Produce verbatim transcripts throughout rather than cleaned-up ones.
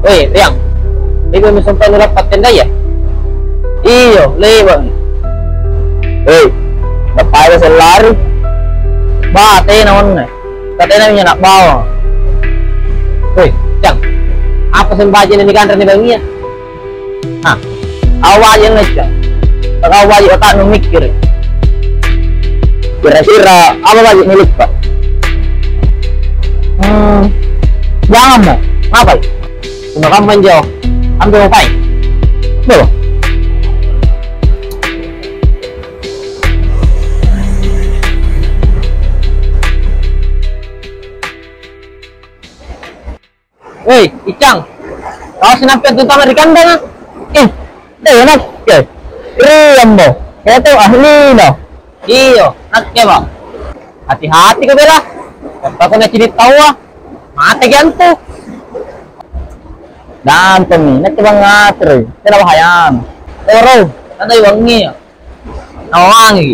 Weh, Riang. Ini belum sempat nulap paten dah ya? Iyo, lewat. Weh, ngapain kau lari? Bah, tena mana? Katanya minyak nak bawa. Weh, Cang. Apa sih baja ini kan Rani Bangia? Hah? Au baja ngecek. Kau baja otak nu mikir. Kira-kira apa baja ni lupa? Hmm, jangan mo. Ngapa? Cuma kamu main jauh. Ambil mau pai. Belum. Weh, Icang. Kau senampian tu tamat di kandang, ah? Eh, eh, enak, eh. Riang mo. Kau tu ahli no. Iyo, nak ke, Bang? Hati-hati kau bela. Apa kau nak cili tahu, ah? Mata gantung. Dan pemi, nak ke Bang ngatur. Kena bahaya. Oro, ada wangi. Nawangi.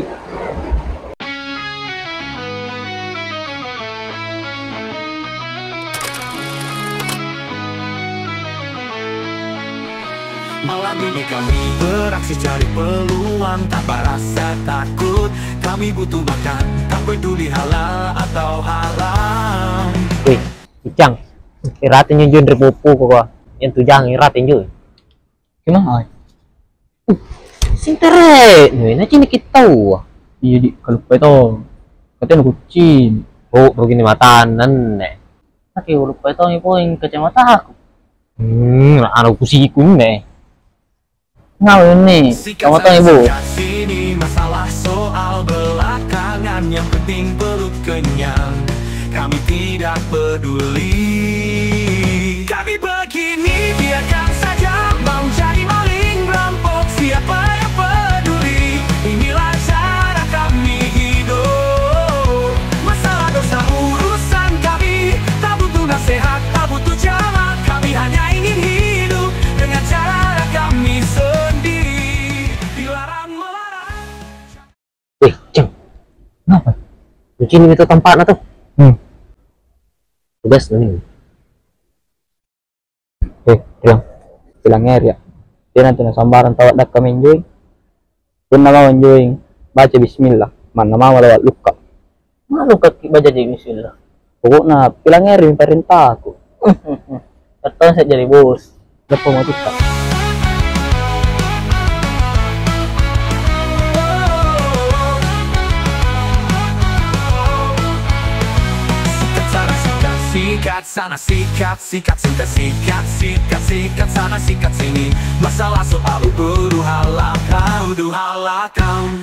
Malam ini kami beraksi cari peluang tanpa rasa takut. Kami butuh makan, tak peduli halal atau haram. Weh, Icang. Irate njo njo ri pupu ko. Yang tu jang irate njo. Gimana, ai? Uh, sing tere, nu na cini kita. Iya, di, kalau kau itu. Katanya kucing. Oh, rugi ni mata nan, ne. Oke, kalau kau itu, ni poin kacamata aku. Hmm, anu kusiku ne. Ngau ini, kacamata ibu. Sini masalah soal belakangan, yang penting perut kenyang. Kami tidak peduli. Kami begini biarkan saja, mau jadi maling rampok, siapa yang peduli? Inilah cara kami hidup. Masalah dosa urusan kami, tak butuh nasihat, tak butuh ceramah. Kami hanya ingin hidup dengan cara kami sendiri. Dilarang melarang. Weh, Cang. Kenapa? Kunci ini itu tempatnya tuh. Hmm. Tugas ini. Eh, Riang. Bilang Eri ya. Dia nanti na sambarang tawat dak kami enjoy. Pun nama enjoy. Baca bismillah. Mana mama lewat luka. Mana luka baca di bismillah? Pokoknya bilang Eri perintah aku. Kata saya jadi bos. Lepas mau kita. Sikat sana, sikat sini. Masalah soal belakangan, yang penting perut kenyang. Kami tidak peduli. Sikat sana, sikat sini. Sikat, sikat, sikat sana, sikat sini. Masalah soal huru hara, huru hara.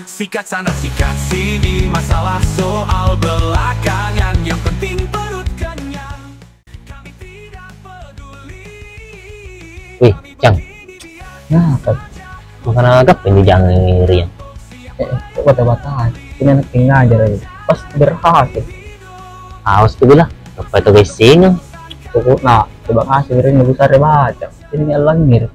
Sikat sana, sikat sini. Masalah soal belakangan, yang penting perut kenyang. Kami tidak peduli. Weh, Cang. Kenapa? Makan agak ini jangan ngiri ya. Eh, eh, kok bata-bata? Ini anak tinggal aja lagi. Pas berhasil. Awas tuh bilang, apa itu guys sini? Pokoknya, coba kasih diri nunggu sare baca. Ini alang mirip.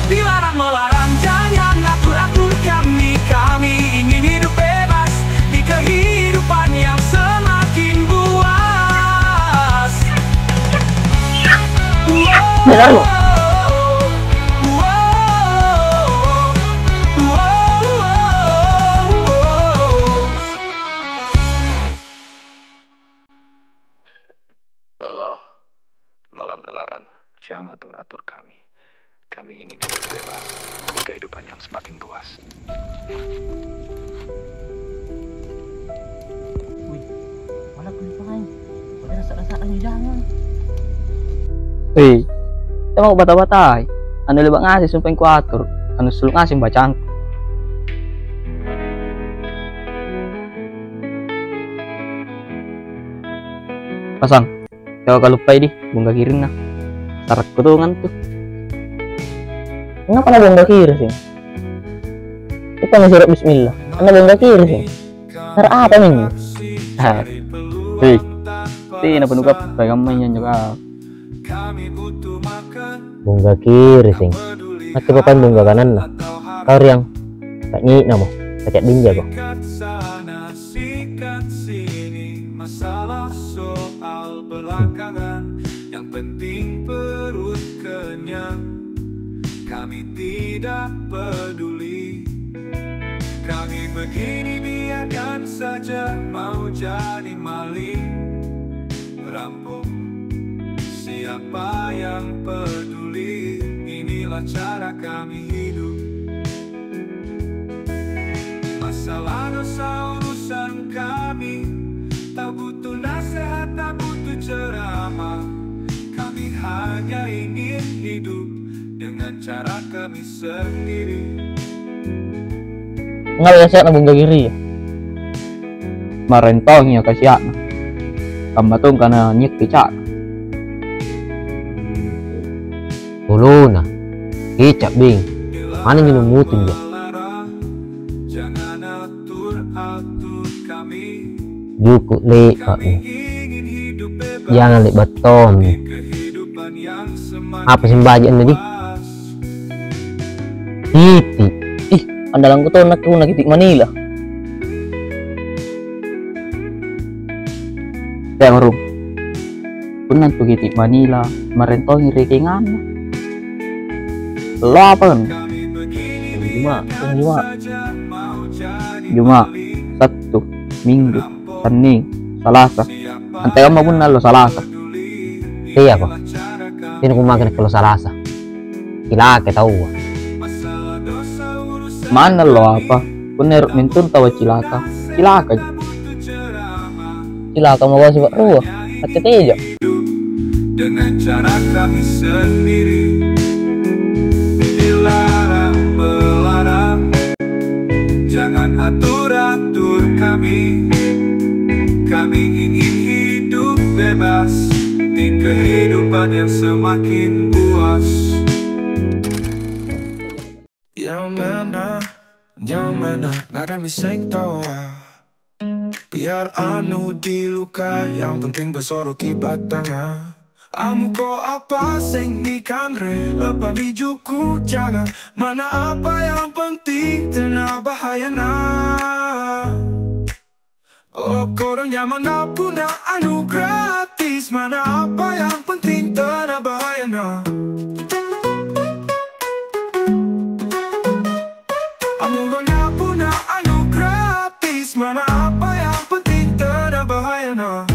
Dilarang melarang, jangan atur-atur kami. Kami ingin hidup bebas di kehidupan yang semakin luas. Benar loh. Allah, malam dilarang, jangan atur-atur kami. Kami ingin hidup bebas di kehidupan yang semakin luas. Wih, mana pelupa ini? Pada rasa-rasa ini jangan. Hei, kita mau bata-batai. Anu lebak ngasih sumpah kuatur. Anu suluk ngasih bacaan. Pasang. Coba kalau pai di, bongga kiring nah. Sarakku tu ngantuk. Kenapa na bongga kiring sih? Kita masih surat bismillah. Ana bongga kiring sih. Sarak apa ini? Hei. Ti na penuh kap, pegang mainnya juga. Bungga kiri sing. Nakke papan bungga kananna. Kau riang. Tak nyik namo. Tak cak dinja ko. Sikat sini, masalah soal belakangan. Yang penting perut kenyang. Kami tidak peduli. Kami begini biarkan saja, mau jadi maling, rampok. Siapa yang peduli? Inilah cara kami hidup. Masalah dosa urusan kami, tak butuh nasihat, tak butuh ceramah. Kami hanya ingin hidup dengan cara kami sendiri. Ngal ya siap na bungga kiri. Marentongi ya kasiakna. Tambah tong kana nyik picak. Tuluna, kicap bing. Mana nginum mutun ja. Juku lepak ni. Jangan lepak tom ni. Apa sih bajian tadi? Titi. Ih, andalanku to nak kuna kitik Manila. Tengok rung. Punna tu kitik Manila, marentongi rekenganna. Lo apa kan? Juma. Juma. Juma, Sabtu, Minggu, Senin, Salasa. Ante kamma punna lo Salasa. Iya ko. Sini ku makan kalau Salasa. Cilaka tau. Mana lo apa? Punna ero mentun tau cilaka. Cilaka. Cilaka mau bawa sifat rua. Hati teja. Dengan cara kami sendiri. Dilarang melarang. Jangan atur-atur kami. Kami ingin hidup bebas di kehidupan yang semakin puas. Yang mana, yang mana, nada miseng tawa. Biar anu diluka, yang penting besoro ki batanga. Amu ko apa seng ni kanre, lepa mi juku jaga. Mana apa yang penting tena bahaya na. Oh, kodong nyaman na puna anu gratis, mana apa yang penting tena bahaya na. Amu ko na puna anu gratis, mana apa yang penting tena bahaya na.